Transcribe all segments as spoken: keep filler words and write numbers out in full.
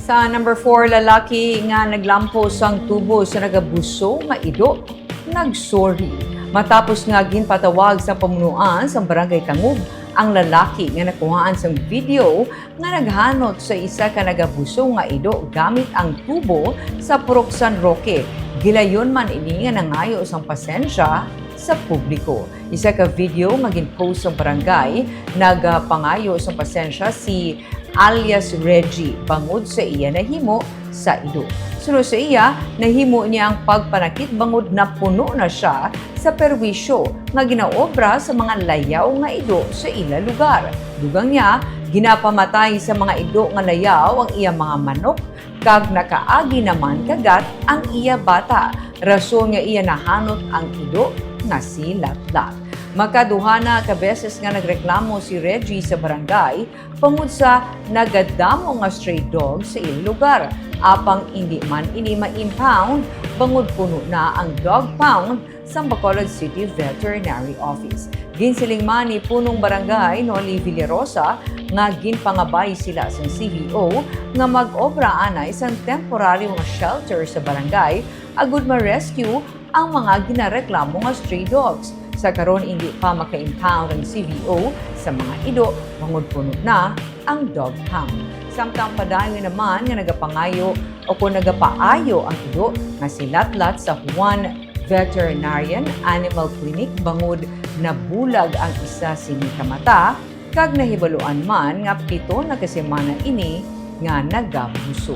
Sa number four, lalaki nga naglampo sang tubo sa nagabuso nga ido, nagsorry. Matapos nga ginpatawag sa pamunuan sa Barangay Tangub ang lalaki nga nakuhaan sang video nga naghanot sa isa ka nagabuso nga ido gamit ang tubo sa Purok San Roque, gilayon man ini nga nangayo sang pasensya sa publiko. Isa ka video nga gin-post sang barangay nagapangayo sang pasensya si alias Reggie bangod sa iya nahimo sa ido. Suno sa iya, nahimo niya ang pagpanakit bangod napuno na siya sa perwisyo nga ginaobra sa mga layaw nga ido sa ila lugar. Dugang niya, ginapamatay sa mga ido nga layaw ang iya mga manok kag nakaagi naman kagat ang iya bata, rason nga iya nahanot ang ido nga si Latlat. Makaduha na ka beses nga nagreklamo si Reggie sa barangay bangod sa nagadamo nga stray dog sa ila lugar, apang indi man ini ma-impound bangod puno na ang dog pound sang Bacolod City Veterinary Office. Ginsiling man ni Punong Barangay Noli Villarosa nga ginpangabay sila sang C V O nga mag-obra anay sang temporaryo nga shelter sa barangay agud ma-rescue ang mga ginareklamo nga stray dogs. Sa karon, indi pa maka-impound ang C V O sa mga ido bangod puno na ang dog pound. Samtang padayon naman nga nagapangayo o kung nagapaayo ang ido nga si Latlat sa Juan Veterinarian Animal Clinic bangod nabulag ang isa sini ka mata, kag nahibaluan man nga pito na ka semana ini nga nagabuso.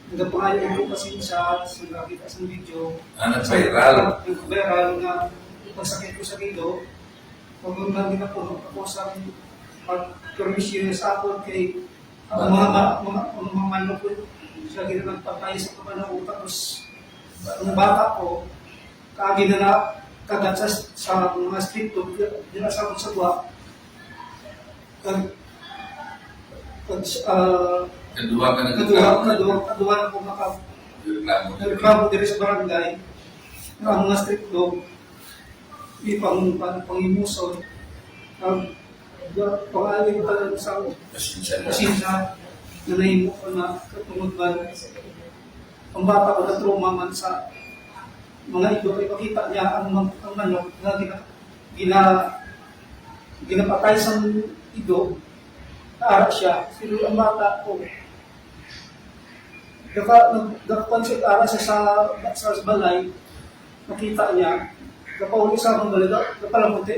Nagapangayo ko pasensya sa nakita sa video. Ah, nag-viral. Nag-viral nga pagsakit ko sa ido. Pag nang ginapuno ako sa pag-permission sa ako kay ang mga, ma-, mga, mga manok ko, siya ginagpatay sa kamanok, tapos ang bata ko, kaagi na na, kagat sa, sa mga street dog, di na sa akong sagwa. Kag, kag, ah, Kadua ka na kadua, kadua, kadua na po maka-, Reklamo. Reklamo diri sa barangay. Ang mga street dog, di pang, pang, pangimuson. Ang, pangayo talaga sa Pasensya na. Pasensya na nahimo ko na katungod ba ang bata ko na trauma man sa mga ido, ipakita niya ang, mag-, ang manok nga gina-, gina-, ginapatay sa ido, ara siya. Pero ang bata ko, naka-, nag-, nakapansin ara siya sa, sa balay, nakita niya, nakauli sa akong balay, naka-, nakalamuti.